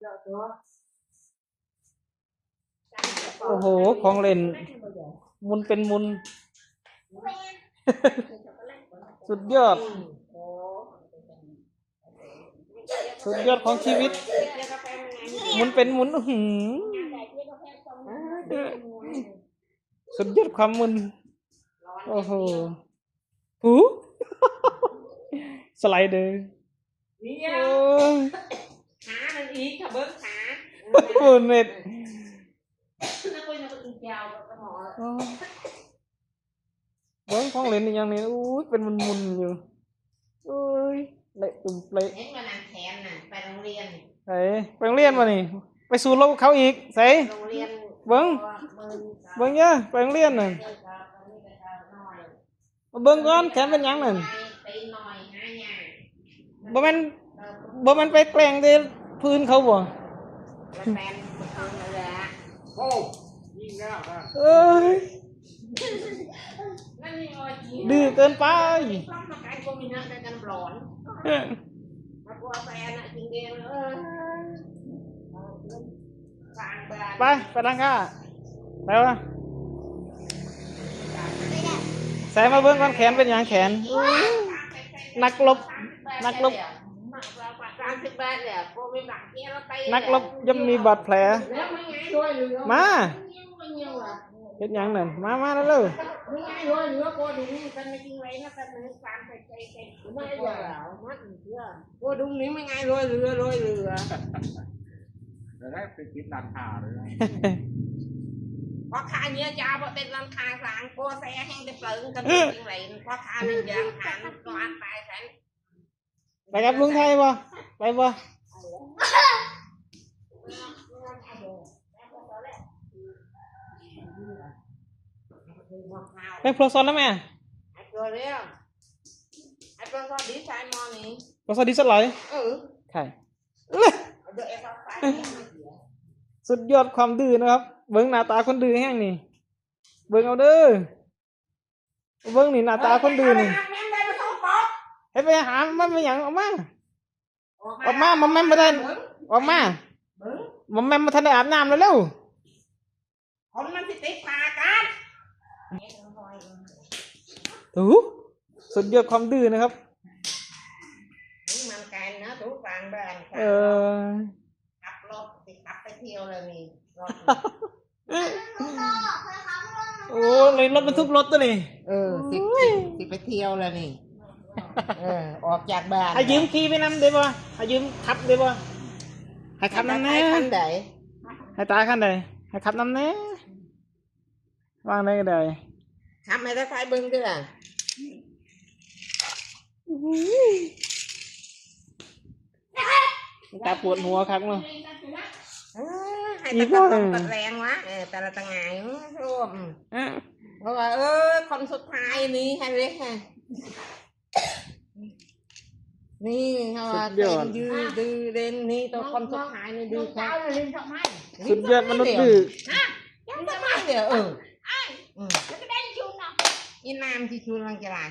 ໂອ້ໂຫ ຂອງເຫຼັ້ນ ໝຸນເປັນໝຸນ ສຸດຍອດ ສຸດຍອດຂອງຊີວິດ ໝຸນເປັນໝຸນ ອື້ຫື ສຸດຍອດຄວາມມຶນ ໂອ້ໂຫ ຫູ ສະໄລເດີ ນີ້ ໂອ້ຍ ຫາມັນອີກ ຖ້າເບິ່ງຂາ ໂອ້ຍ ເນັດ ໂອ້ຍ ເບິ່ງຂອງເຫຼັ້ນອີ່ຫຍັງນີ້ ໂອ້ຍ ເປັນໝຸນໆຢູ່ ໂອ້ຍ ເລະຕຸ່ມເປະ ເຫັນວ່ານາງແຂນນະ ໄປໂຮງຮຽນ ໃສ ໄປໂຮງຮຽນບໍ່ນີ້ ໄປສູ້ລົບເຂົາອີກ ໃສ ໂຮງຮຽນ ເບິ່ງ ເບິ່ງ ເບິ່ງເດີ ໄປໂຮງຮຽນນັ້ນ ມາເບິ່ງກ່ອນ ແຂນເປັນຫຍັງນັ້ນ ຕີນໜ້ອຍຫາຍາກ ບໍ່ແມ່ນ ບໍ່ແມ່ນໄປແກລ້ງແຕ່ຜູ້ອື່ນເຂົາບໍ່ ແມ່ນ ເອີຍ ດື້ເກີນໄປ ໄປ ໄປຮ້ານຄ້າ ໄປວະ ໃສ່ມາເບິ່ງກ່ອນ ແຂນເປັນຫຍັງແຂນ ນັກລົບ ນັກລົບ ນັກລົບຍ່ອມມີບາດແຜ ມາ ເຮັດຫຍັງນັ້ນ ມາ ມາເລັວໆ ໂກດຸງນີ້ມັນງ່າຍລອຍເຫຼືອ ລອຍເຫຼືອ ແລ້ວໄດ້ໄປຕິດຮ້ານຄ້າເລີຍ ພໍ່ຄ້າເຍຍຈາບໍ່ຕິດຮ້ານຄ້າສາງ ໂກແຊແຮງແຕ່ເປິງກັນຈິງໄຫຼ ພໍ່ຄ້າແມ່ນຢ່າງຫານກໍອັດຕາຍຊັ້ນ ໄປກັບລຸງໄທບໍ່? ໄປບໍ່? ໄປພົວຊອນນຳແມ່ ໃຫ້ຕົວແລ້ວ ໃຫ້ຕົວຊອດດີໃສ່ໝໍນີ້ ຕົວຊອດດີສຸດຫຼາຍ ເອີ ໄຂ່ ເອົາເດີ ເອົາໄປ ສຸດຍອດຄວາມດື້ນະຄັບ ເບິ່ງໜ້າຕາຄົນດື້ແຮງນີ້ ເບິ່ງເອົາເດີ ເບິ່ງນີ້ໜ້າຕາຄົນດື້ນີ້ ເຮັດໄປຫາມັນເປັນຫຍັງ ອອກມາ ອອກມາ ມັນແມ່ນບໍ່ທັນ ອອກມາ ມັນແມ່ນບໍ່ທັນໄດ້ອາບນ້ຳ ເລັວໆ ຄົນມັນຊິຕິດຜ້າກັນ ໂອ້ໂຫ ສຸດຍອດຄວາມດື້ນະຄັບ ມັນກາຍນະ ທຸກບາງບ້ານ ເອີ ຂັບລົດ ຊິຂັບໄປທ່ຽວແລ້ວນີ້ ລົດ ໂອ້ຍ ລົດບັນທຸກລົດຕົວນີ້ ເອີ ຊິ ໂອ້ຍ ຊິ ຊິໄປທ່ຽວແລ້ວນີ້ ເອີ ອອກຈາກບ້ານ ໃຫ້ຢືມຂີ່ໄປນຳໄດ້ບໍ່? ໃຫ້ຢືມຂັບໄດ້ບໍ່? ໃຫ້ຂັບນຳແດ່ ໃຫ້ຕາຄັນໃດ ໃຫ້ຕາຄັນໃດ ໃຫ້ຂັບນຳແດ່ ວ່າງໃດກໍໄດ້ ຂັບໃຫ້ຕາໄຟເບິ່ງຕິລະ ຕາປວດຫົວຄັກເນາະ ເອີ ໃຫ້ຕາກະແລງວະ ເອີ ແຕ່ລະຕະຫງາຍ ໂອ້ ເອີ ເພາະວ່າ ເອີ ຄົນສຸດທ້າຍນີ້ໃຫ້ເລີຍ ນີ້ເຮົາວ່າ ສຸດຍອດ ເຕັ້ນຢືດດື້ເດັ່ນ ນີ້ໂຕຄົນສຸດທ້າຍນີ້ດື້ແທ້ ສຸດຍອດມະນຸດດື້ ຮະ ຍັງຈະມາເດ ເອີ ອືມ ອີນາມຊິຊູນລັງຈະລາ